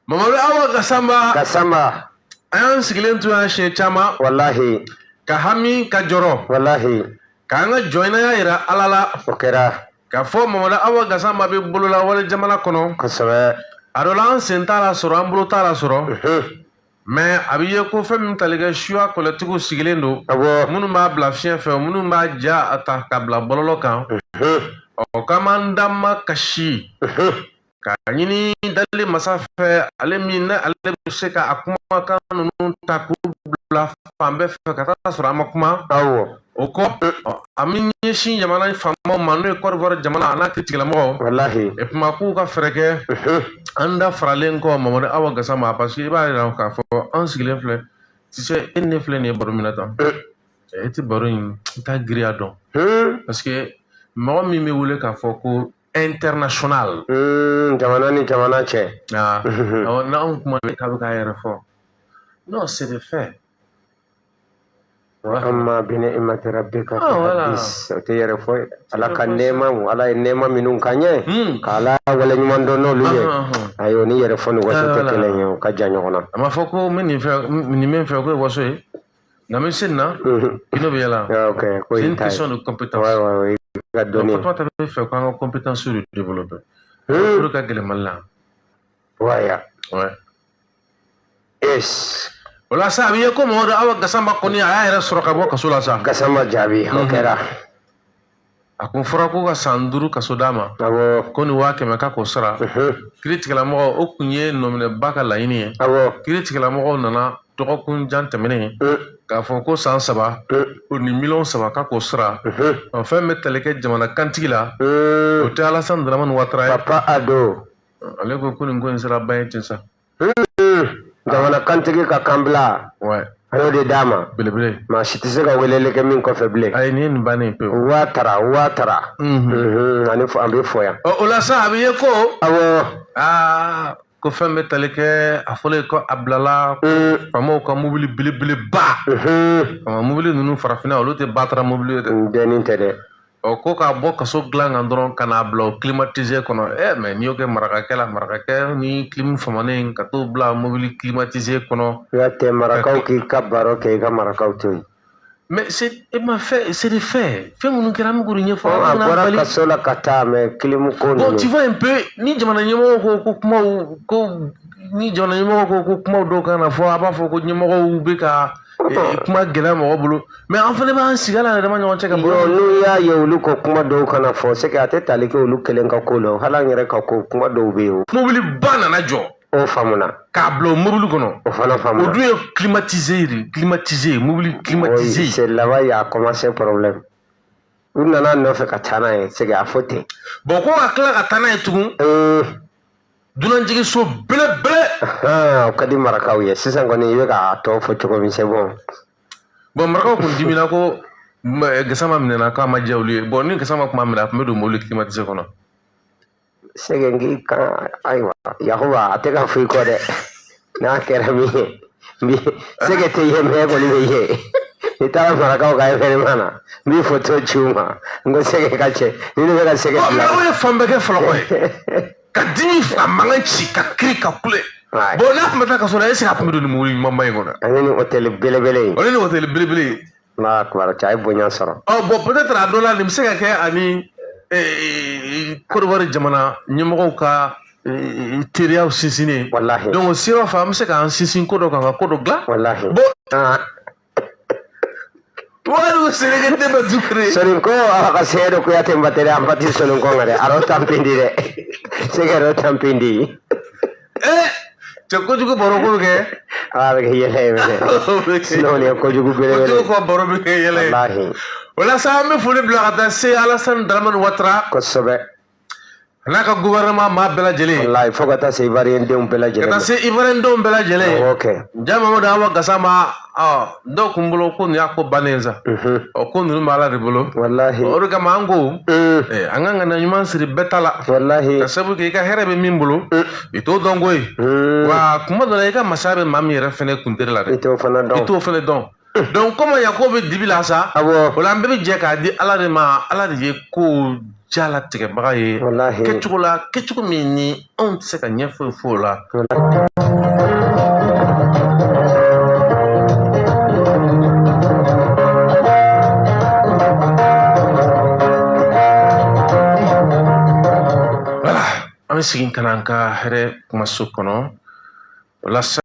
Mamadu Awa Gasama. Gasama. An y'an sigilen to yan siɲɛ caman. Walahi. Ka hami ka jɔrɔ. Walahi. K'an ka jɔnya yira Ala la. O kɛra. K'a fɔ Mamadu Awa Gasama bɛ bolola wale jamana kɔnɔ. Kosɛbɛ. A dɔ la an sen t'a la sɔrɔ, an bolo t'a la sɔrɔ. Mais a bɛ ye ko fɛn min tali kɛ suya kɔlɛtigiw sigilen don. Awɔ. Minnu b'a bila fiɲɛ fɛ, minnu b'a ja a ta ka bila bɔlɔlɔ kan. Ɔ k'an b'an da ma kasi. K'a ɲini dali masa fɛ, ale min ne ale bɛ se ka a kumakan ninnu ta k'u bila fan bɛɛ fɛ ka taa sɔrɔ an ma kuma. Awɔ. O kɔ, an bɛ ɲɛsin jamana faamaw ma, n'o ye Côte d'Ivoire jamana a n'a kiiritigɛlamɔgɔw. Walahi. Et puis k'u ka fɛɛrɛ kɛ an da faralen kɔ Mamadu Awa Gasama, parce que i b'a yira k'a fɔ an sigilen filɛ, tu sais, e ni ne filɛ nin ye baro min na tan, e tɛ baro in i t'a giriya dɔn, parce que mɔgɔ min bɛ wele k'a fɔ ko international. Jamana ni jamana cɛ. Ah, n'anw kuma k'a bɛ k'a yɛrɛ fɔ. Non, c'est des faits. Amma bi ni'mati rabbika fahaddis. O tɛ yɛrɛ fɔ ye. Ala ka nɛɛma, Ala ye nɛɛma minnu k'an ye, k'Ala waleɲuman dɔn n'olu ye. Ayi, o ni yɛrɛ fɔ ni waso tɛ kelen ye, o ka jan ɲɔgɔn na. A ma fɔ ko n bɛ nin fɛ, nin min fɛ ko ye waso ye. Nka n bɛ se nin na, i n'o bɛ yɛlɛ. Ok, ko C'est in une ta ye. question de compétence. Ouais, i ka dɔnni. Donc, Fatumata bɛ fɛ k'an ka compétence de développer. O de ka gɛlɛn Mali la. Waya. Ouais. Yes. O la sa, a bɛ ye ko Mamadu Awa Gasama kɔni a y'a yɛrɛ sɔrɔ ka bɔ kaso la sa. Gasama jaabi, o kɛra. A kun fɔra ko ka san 5 kaso d'a ma. Awɔ. Ko nin 100 000 k'a k'o sara. Kiiri tigɛlamɔgɔw, o kun ye nɔminɛba ka laɲini ye. Awɔ. Kiiri tigɛlamɔgɔw nana dɔgɔkun jan tɛmɛnen k'a fɔ ko san 3 o ni miliyɔn 3 k'a k'o sara. Ɔ fɛn bɛ tali kɛ jamana kantigi la, o tɛ Alassane Dramane Ouattara ye. Papa Ado. Ale ko ko nin ko in sera ban ye ten sa. Jamana kantigi ka kan bila. Ouais. A y'o de d'a ma. Belebele. Maa si tɛ se ka weleli kɛ min kɔfɛ bilen. Ayi, nin ye nin bannen pewu. Ouattara, Ouattara. Ani an bɛ fɔ yan. Ɔ o la sa, a bɛ ye ko. Awɔ. Aa, ko fɛn bɛ tali kɛ a fɔlen ko a bilala faamaw ka mobili belebeleba. Faama mobili ninnu farafinna, olu tɛ batara mobili ye dɛ. Dɛnni tɛ dɛ. Ɔ ko k'a bɔ kaso dilan kan dɔrɔn ka n'a bila o climatisé kɔnɔ. Ɛ mais n'i y'o kɛ marakakɛ la, marakakɛ ni clim famanen ka t'o bila mobili climatisé kɔnɔ. Ya tɛ marakaw k'i ka baro kɛ, i ka marakaw to yen. Mais c'est e ma fait, c'est des faits. Fɛn minnu kɛra, an bɛ k'olu ɲɛfɔ. A bɔra kaso la ka taa, mais clim ko ninnu. Bon, tu vois un peu, ni jamana ɲɛmɔgɔw ko ko kumaw ko ni jamana ɲɛmɔgɔw ko ko kumaw dɔw kan na fɔ, a b'a fɔ ko ɲɛmɔgɔw bɛ ka kuma gɛlɛya mɔgɔ bolo, mais an fana b'an sigi ala yɛrɛ dama ɲɔgɔn cɛ ka baro. N'u y'a ye olu ko kuma dɔw kana fɔ, c'est que a tɛ tali kɛ olu kelen ka ko la, hali an yɛrɛ ka ko kuma dɔw bɛ yen. Mobili ba nana jɔ. O faamuna. K'a bila o mobili kɔnɔ. O fana faamuna. O dun ye climatisé de, climatisé, mobili climatisé. Oui, c'est là-bas il y a commencé problème. U nana nɔfɛ ka taa n'a ye, c'est que a fɔ ten. Bon, ko ka tila ka taa n'a ye tugun. Dunanjiginso belebele. O ka di marakaw ye sisan kɔni, i bɛ k'a tɔ fɔ cogo min, c'est bon. Bon, marakaw kun dimina ko Gasama minɛna k'a ma diya olu ye. Bon, ni Gasama kuma minɛ, a tun bɛ don mobili climatisé kɔnɔ. Sɛgɛn k'i kan, ayiwa Yakuba, a tɛ ka fɔ i kɔ dɛ. N'a kɛra min ye, n bi sɛgɛ tɛ ye, mais kɔni bɛ ye. N'i taara marakaw ka événement na, n b'i photo ci u ma, n ko sɛgɛ ka cɛ ni ne bɛ ka sɛgɛ bila. O ye fan bɛɛ kɛ fɔlɔkɔ ye. Ka dimi ka mankan ci ka kiri ka kule. Bon, n'a tun bɛ taa kaso la, est ce que a tun bɛ don nin mobili ɲumanba in kɔnɔ? Ale ni hôtel belebele ye. Ale ni hôtel belebele ye. N'a kibaru cɛ, a ye bonya sɔrɔ. Ɔ bon, peut-être a dɔ la nin bɛ se ka kɛ ani Côte d'Ivoire jamana ɲɛmɔgɔw ka teriyaw sinsinnen. Walahi. Donc o sira fɛ, an bɛ se k'an sinsin ko dɔ kan ka ko dɔ dilan. Walahi. Bon. Wari Sénégal tɛ bɛ dukure. Soninko ala ka seedo kuyate mbatere an pati soninko nga dɛ, aro tampindi dɛ. Sɛgɛ tampindi. Eh, cɛ kojugu baro ko bɛ kɛ. A bɛ kɛ yɛlɛ ye mɛnɛ. Sinon nin ye kojugu belebele. Kojugu kɔ baro bɛ kɛ yɛlɛ ye. Walahi. O la sa, an bɛ foli bila ka taa se Alassane Dramane Ouattara. Kosɛbɛ. A n'a ka gouvernement maa bɛɛ lajɛlen. Walahi, fo ka taa se Ivoirien denw bɛɛ lajɛlen. Ka taa se Ivoirien denw bɛɛ lajɛlen. Ok. Ja Mamadu Awa Gasama, ɔ dɔw kun bolo ko nin y'a ko bannen sa. Ɔ ko ninnu bɛ Ala de bolo. Walahi. O de kama an ko an ka ŋaniya ɲuman siri bɛɛ ta la. Walahi. Ka sababu kɛ i ka hɛrɛ bɛ min bolo, i t'o dɔn koyi. Wa kuma dɔ la, i ka masaya bɛ maa min yɛrɛ fɛnɛ kuntere la dɛ. I t'o fana dɔn. I t'o fɛnɛ dɔn. Donc komi Yakubu bɛ dibi la sa. Awɔ. O la an bɛɛ bɛ jɛ k'a di Ala de ma, Ala de ye ko jalatigɛbaga ye Walahi. Kɛcogo la, kɛcogo min ni anw tɛ se ka ɲɛ foyi fɔ o la. Voilà, an bɛ segin ka na an ka hɛrɛ kumaso kɔnɔ o la.